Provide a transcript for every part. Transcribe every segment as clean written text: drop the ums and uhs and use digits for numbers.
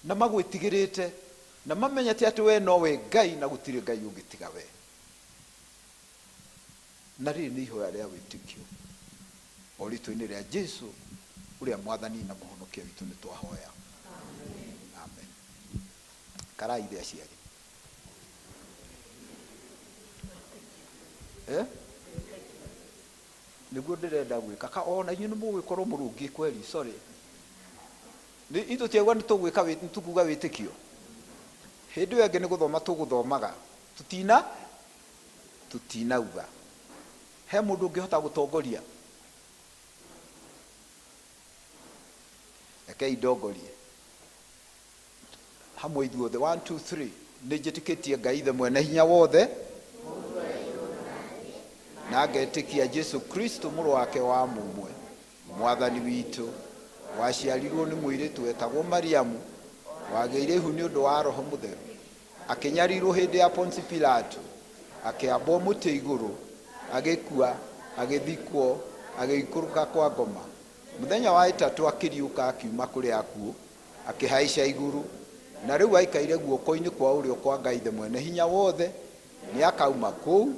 Na magwĩtigĩrĩte na mamenyete atĩ we nowe Ngai na gũtirĩ Ngai ũngĩ tiga we. Na rĩrĩ nĩ ihoya rĩa wĩtĩkio o rĩtwa-inĩ rĩa Jesu ũrĩa mwathani na mũhonokia witũ nĩ twahoya. Amen. Karai ithe aciari. Nĩguo ndĩrenda gwĩka ka ona inyuĩ nĩ mũgũgĩkorwo mũrũngiĩ kweli, sorry. Nĩ itũ tiaigua nĩ tũgwĩka nĩ tũkuga wĩtĩkio. Hĩndĩ ĩyo ĩngĩ nĩ gũthoma tũgũthomaga. Tutinauga. He mũndũ ũngĩhota gũtongoria? Rekei ndongorie. Hamwe ithuothe. 1 2 3. Nĩ njĩtĩkĩtie Ngai Ithe mwene hinya wothe na ngetĩkia Jesu Kristo mũrũ wake wa mũmwe mwathani witũ, waciarirwo nĩ mũirĩtu wetagwo Mariamu, wagĩire ihu nĩ ũndũ wa Roho Mũtheru, akĩnyarirwo hĩndĩ ya Ponti Pilato, akĩambwo mũtĩ igũrũ, agĩkua, agĩthikwo, agĩikũrũka kwa ngoma. Mũthenya wa ĩtatũ akĩriũka akiuma kũrĩ akuũ, akĩhaica igũrũ, na rĩu aikaire guoko-inĩ kwa ũrĩo kwa Ngai Ithe mwene hinya wothe. Nĩ akauma kũu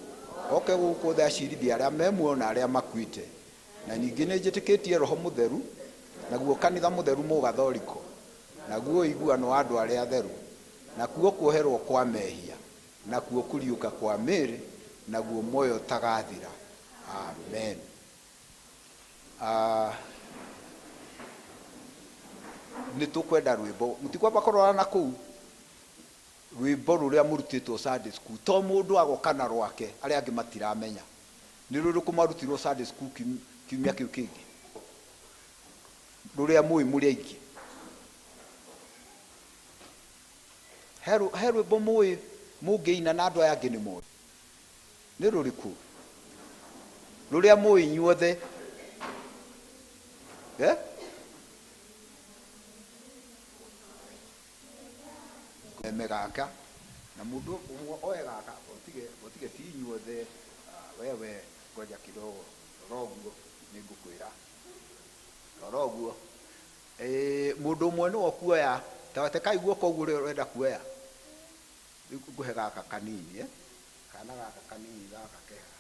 oke gũkũ thĩ acirithie arĩa me muoyo na arĩa makuĩte. Na ningĩ nĩ njĩtĩkĩtie Roho Mũtheru, naguo kanitha mũtheru mũgathoriko, naguo ũiguano wa andũ arĩa atheru, nakuo kuoherwo kwa mehia, nakuo kũriũka kwa mĩĩrĩ, naguo muoyo ũtagathira. Amen. Nĩ tũkwenda rwĩmbo, mũtikwamba kũrora na kũu rwĩmbo rũrĩa mũrutĩtwo Sunday school, to mũndũ agoka na rwake, arĩa angĩ matiramenya. Nĩ rũrĩkũ mwarutirwo Sunday school kiumia kĩu kĩngĩ? Rũrĩa mũĩ mũrĩ aingĩ. He rwĩmbo mũĩ mũngĩina na andũ aya angĩ nĩ moĩ. Nĩ rũrĩkũ? Rũrĩa mũĩ inyuothe. Megaka na mũndũ ũmwe oe gaka, ũtige ti inyuothe, wewe ngoja kidogo, rora ũguo nĩ ngũkwĩra. Rora ũguo. Mũndũ ũmwe nĩwe ũkuoya, ta tekai guoko ũguo ũrĩa ũrenda kuoya. Rĩu ngũhe gaka kanini, Kana gaka kanini gaka keha.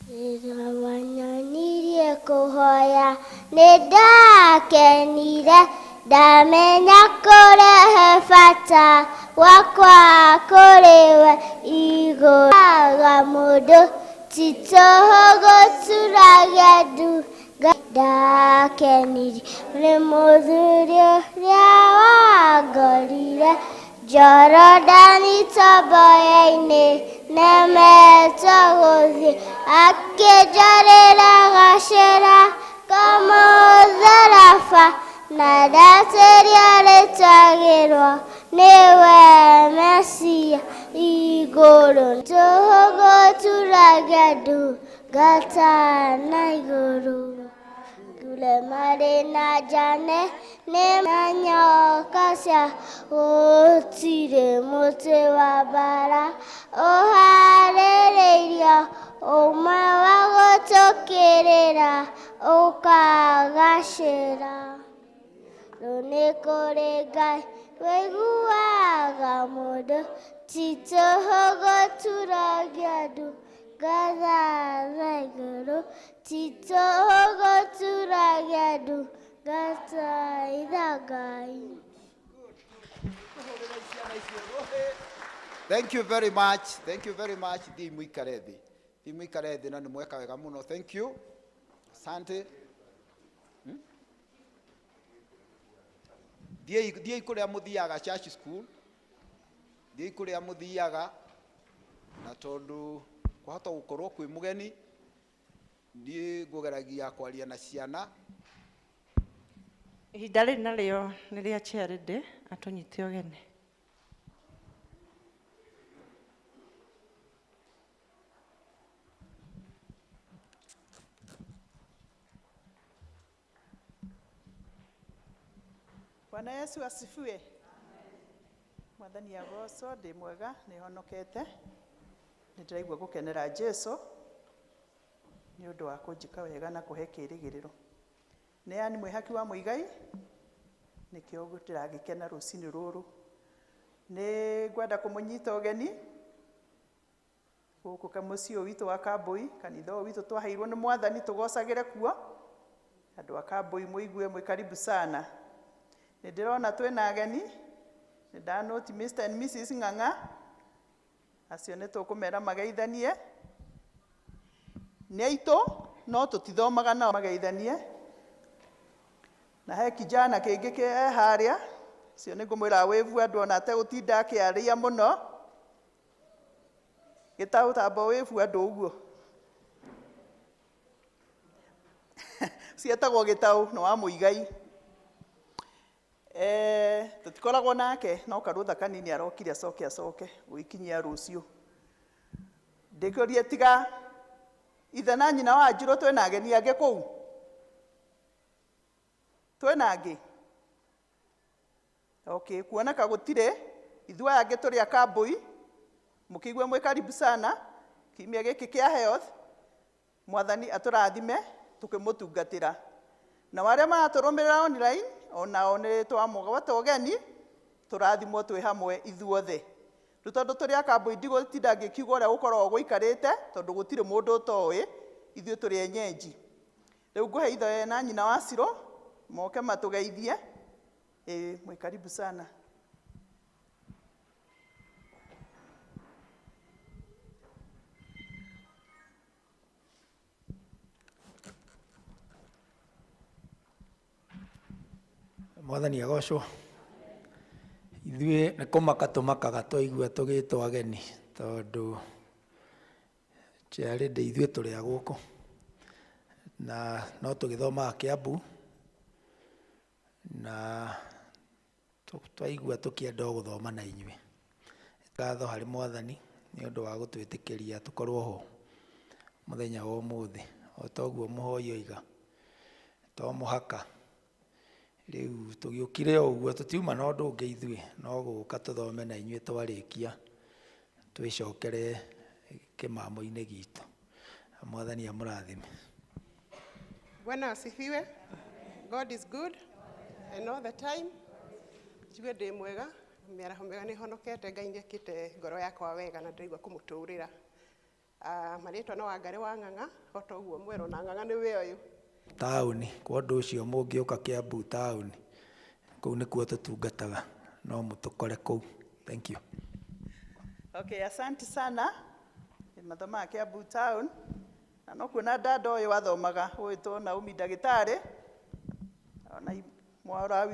Rĩrĩa wanyonirie kũhoya nĩ ndakenire, ndamenya kũrehe bata wakwa kũrĩ we igũrũ. Aga mũndũ ti tũhũ gũturagia ndu, ndakenire nĩ mũthuri ũrĩa wangorire Jorodani tomboya-inĩ nemetwo gũthiĩ, akĩnjarĩra gacĩra kamũtharaba, na ndatĩria rĩtwagĩrwo nĩwe Mesia igũrũ. Tũhũ gũturagia ndu ngata na igũrũ. Kule marĩ na njane nĩ na nyoka cia gũtirĩ mũtĩ wa mbara ũharĩrĩirio ũmwe wa gũtũkĩrĩra ũkagacĩra. Rĩu nĩ kũrĩ Ngai wĩiguaga mũndũ ti tũhũ gũturagia ndu ngatha igũrũ, ti tũhũ gũturagia ndu ngathaitha Ngai. Thank you very much. Thank you very much. Thiĩ mũikare thĩ. Thiĩ mũikare thĩ na nĩ mweka wega mũno. Thank you. Asante. Thiĩi kũrĩa mũthiaga church school. Thiĩi kũrĩa mũthiaga, na tondũ kwahota gũkorwo kwĩ mũgeni, niĩ ngũgeragia kwaria na ciana. Ihinda rĩrĩ narĩo nĩ rĩa Charity atũnyite ũgeni. Bwana Yesu asifiwe. Mwathani agocwo, ndĩ mwega, nĩ honokete. Nĩ ndĩraigua gũkenera Jesu nĩ ũndũ wa kũnjĩka wega na kũhe kĩĩrĩgĩrĩro. Nĩ Ann Mwĩhaki wa Mũigai, Nĩkĩo ndĩragĩkena rũcinĩ rũrũ. Nĩ ngwenda kũmũnyita ũgeni gũkũ mũciĩ ũyũ witũ wa Kambui, kanitha ũyũ witũ twaheirwo nĩ Mwathani tũgocagĩre kuo. Andũ a Kambui mũigue mwĩ karibu sana. Nĩ ndĩrona twĩna ageni, nĩ ndanoti Mr and Mrs Ng'ang'a, acio nĩ tũkũmera mageithanie. Nĩ aitũ no tũtithomaga nao mageithanie. Na he kijana kĩngĩ kĩ harĩa, ũcio nĩ ngũmwĩra wĩvu andũ ona ategũtinda akĩaria mũno. Gĩtaũ tamba wĩvu andũ ũguo. Cietagwo gĩtaũ nĩ wa Mũigai. Tũtikoragwo nake no karũtha kanini arokire acoke acoke gũikinyia rũciũ. Ndĩkĩũrie tiga ithe na nyina wa Njirũ twĩna ageni angĩ kũu? Twĩna angĩ? Okay, kuoneka gũtirĩ, ithuĩ aya angĩ tũrĩ a Kambui, mũkĩigue mwĩ karibu sana kiumia gĩkĩ kĩa health, Mwathani atũrathime tũkĩmũtungatĩra. Na arĩa maratũrũmĩrĩra online onao nĩ twamũgwata ũgeni, tũrathimwo twĩ hamwe ithuothe. Rĩu tondũ tũrĩ a Kambui ndigũtinda ngĩkiuga ũrĩa gũkoragwo gũikarĩte, tondũ gũtirĩ mũndũ ũtoĩ, ithuĩ tũrĩ enyenji. Rĩu ngũhe ithe na nyina wa Cirũ moke matũgeithie. Mwĩ karibu sana. Mwathani agocwo. Ithuĩ nĩ kũmaka tũmakaga twaigua tũgĩtwo ageni, tondũ Chairlady ithuĩ tũrĩ a gũkũ na no tũgĩthomaga Kiambu, na twaigua tũkĩenda o gũthoma na inyuĩ. Ngatho harĩ Mwathani nĩ ũndũ wa gũtwĩtĩkĩria tũkorwo ho mũthenya wa ũmũthĩ. O ta ũguo mũhoi oiga, to mũhaka rĩu tũgĩũkire o ũguo, tũtiuma na ũndũ ũngĩ ithuĩ, no gũka tũthome na inyuĩ twarĩkia twĩcokere kĩmamo-inĩ gitũ. Mwathani amũrathime. Bwana asifiwe. God is good and all the time. Njigue ndĩ mwega, mĩaraho mĩega nĩ honokete, Ngai nĩekĩte ngoro yakwa wega na ndĩraigua kũmũtũrĩra. Marĩtwa no Wangarĩ wa Ng'ang'a, o ta ũguo mwerũ na Ng'ang'a nĩwe ũyũ. Taũni, kwa ũndũ ũcio mũngĩũka Kiambu taũni, kũu nĩkuo tũtungataga, no mũtũkore kũu. Thank you. Okay, asante sana. Mathomaga Kiambu town. Na no kuona dada ũyũ athomaga ũĩtwo Naomi ndagĩtarĩ, ona mwara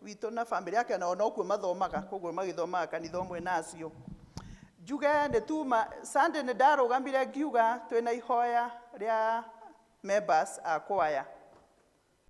witũ na family yake nao nokuo mathomaga, koguo magĩthomaga kanitha ũmwe na acio. Njuge nĩ tuma Sunday nĩ ndarũgamire ngiuga twĩna ihoya rĩa members a choir.